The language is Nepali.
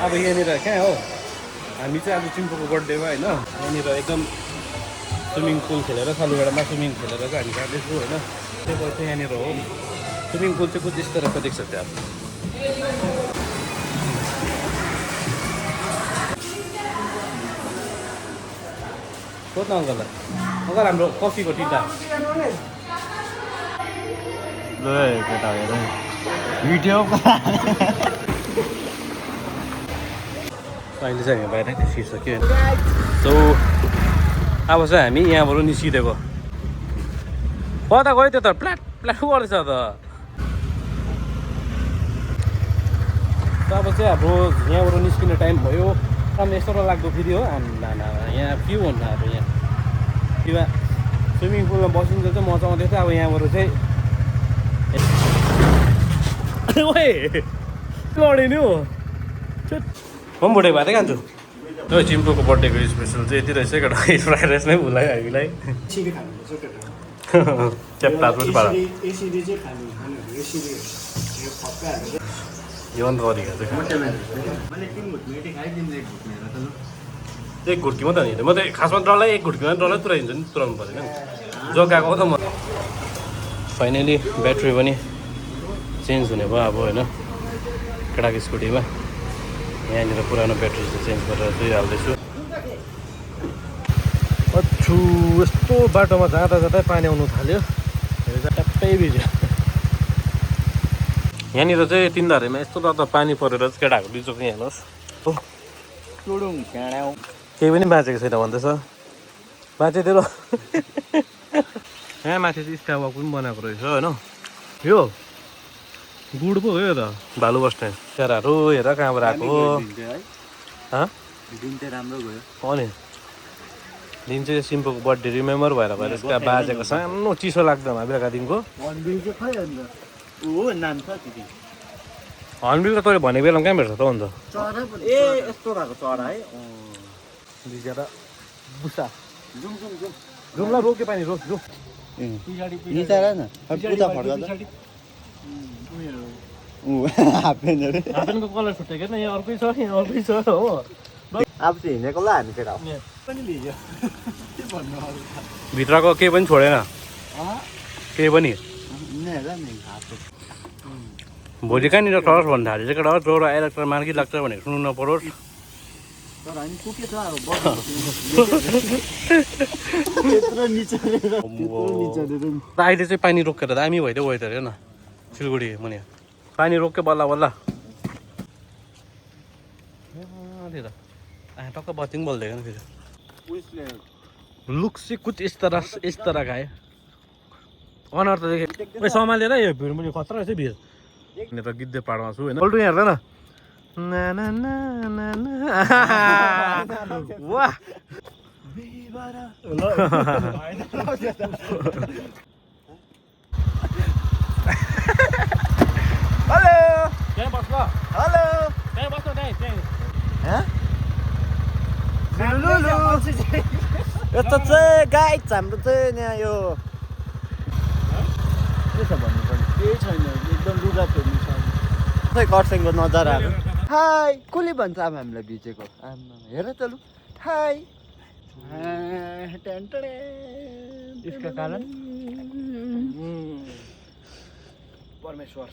अब यहाँनिर कहाँ हो हामी चाहिँ आज चिम्पोको बर्थडेमा होइन यहाँनिर एकदम स्विमिङ पुल खेलेर सालुगडामा स्विमिङ खेलेर चाहिँ हामी जाँदैछौँ होइन त्यो भएर चाहिँ यहाँनिर हो स्विमिङ पुल चाहिँ कुछ इस तरह को देख सकते हैं आप सोध्न अङ्कललाई अङ्कल हाम्रो कफीको टिटा भिडियो अहिले चाहिँ हामी बाहिर निस्किसक्यो सो अब चाहिँ हामी यहाँबाट निस्किदिएको कता गयो त्यो त प्लाट प्लाट गर्दैछ त अब चाहिँ हाम्रो यहाँबाट निस्किने टाइम भयो काम यस्तो लाग्दो फेरि हो यहाँ के भन्नु अब यहाँ किवा स्विमिङ पुलमा बसिन्छ चाहिँ मजा आउँदै थियो अब यहाँबाट चाहिँ लडे नि हो म पनि बुढे भातै खान्छु त्यो चिम्पोको बर्थडेको स्पेसल चाहिँ यति रहेछ केटा फ्राइड राइस नै भुलायो हामीलाई यो अन्त गरेको चाहिँ एक घुट्की मात्रै नि म त खासमा डल्लै एक घुट्कीमा डल्लै तुराइदिन्छु नि तुराउनु परेन जग्गाको त म फाइनली ब्याट्री पनि चेन्ज हुने भयो अब होइन केटाको स्कुटीमा यहाँनिर पुरानो ब्याट्री चाहिँ चेन्ज गरेर चाहिँ हाल्दैछु अच्छु यस्तो बाटोमा जाँदा जाँदै पानी आउनु थाल्यो ट्याप्पै भिज्यो यहाँनिर चाहिँ तिनधारेमा यस्तो डरदा पानी परेर चाहिँ केटाहरूको बिचो चाहिँ हेर्नुहोस् केही पनि बाँचेको छैन भन्दैछ बाँचेतिर यहाँ माथि चाहिँ स्टावक पनि बनाएको रहेछ होइन यो गुड पो हो यो त भालु बस्ने चराहरू हेर कहाँबाट आएको हो राम्रो गयो नि दिन चाहिँ सिम्पोको बर्थडे रिमेम्बर भएर त्यहाँ बाजेको सानो चिसो लाग्दैन बेलुका दिनको हर्नबिल त तैँले भनेको बेलामा कहाँ भेट्छ त अन्त ए यस्तो भएको चरा है भिजेर बुसा जुम्ला रोक्यो पानी रोक जो हाफपेन्टको कलर छुट्यो क्या यहाँ अर्कै छ यहाँ अर्कै छ हो अब चाहिँ हिँडेको ल हामी केटा भित्रको केही पनि छोडेन केही पनि भोलि कहाँनिर टरस भन्नु थाल्यो चाहिँ केटा ज्वरो आइरहेको मार्की लाग्छ भनेको सुन्नु नपरोस् अहिले चाहिँ पानी रोकेर दामी भइदियो वेदर हेर्न सिलगढी मुनि पानी रोक्यो बल्ल बल्ल टक्क बत्ती पनि बोल्दैन फेरि लुक चाहिँ कुछ इस तरह का है अनुहार त देखेँ सम्हालेर यो भिड मुनि खतरा रहेछ भिड यहाँनिर गिद्धे पाहाडमा छु होइन पल्टु यहाँ हेर्दैन वाह हेलो त्यहाँ बस्छ हेलो त्यहाँ बस्छ यस्तो चाहिँ गाइड हाम्रो चाहिँ यहाँ यो के छ भन्नुपर्ने केही छैन एकदम लुगा फेर्नु छ खै खरसाङको नजाराहरू हाई कसले भन्छ अब हामीलाई भिजेको आमा हेर त लु हाई यसका कारण परमेश्वर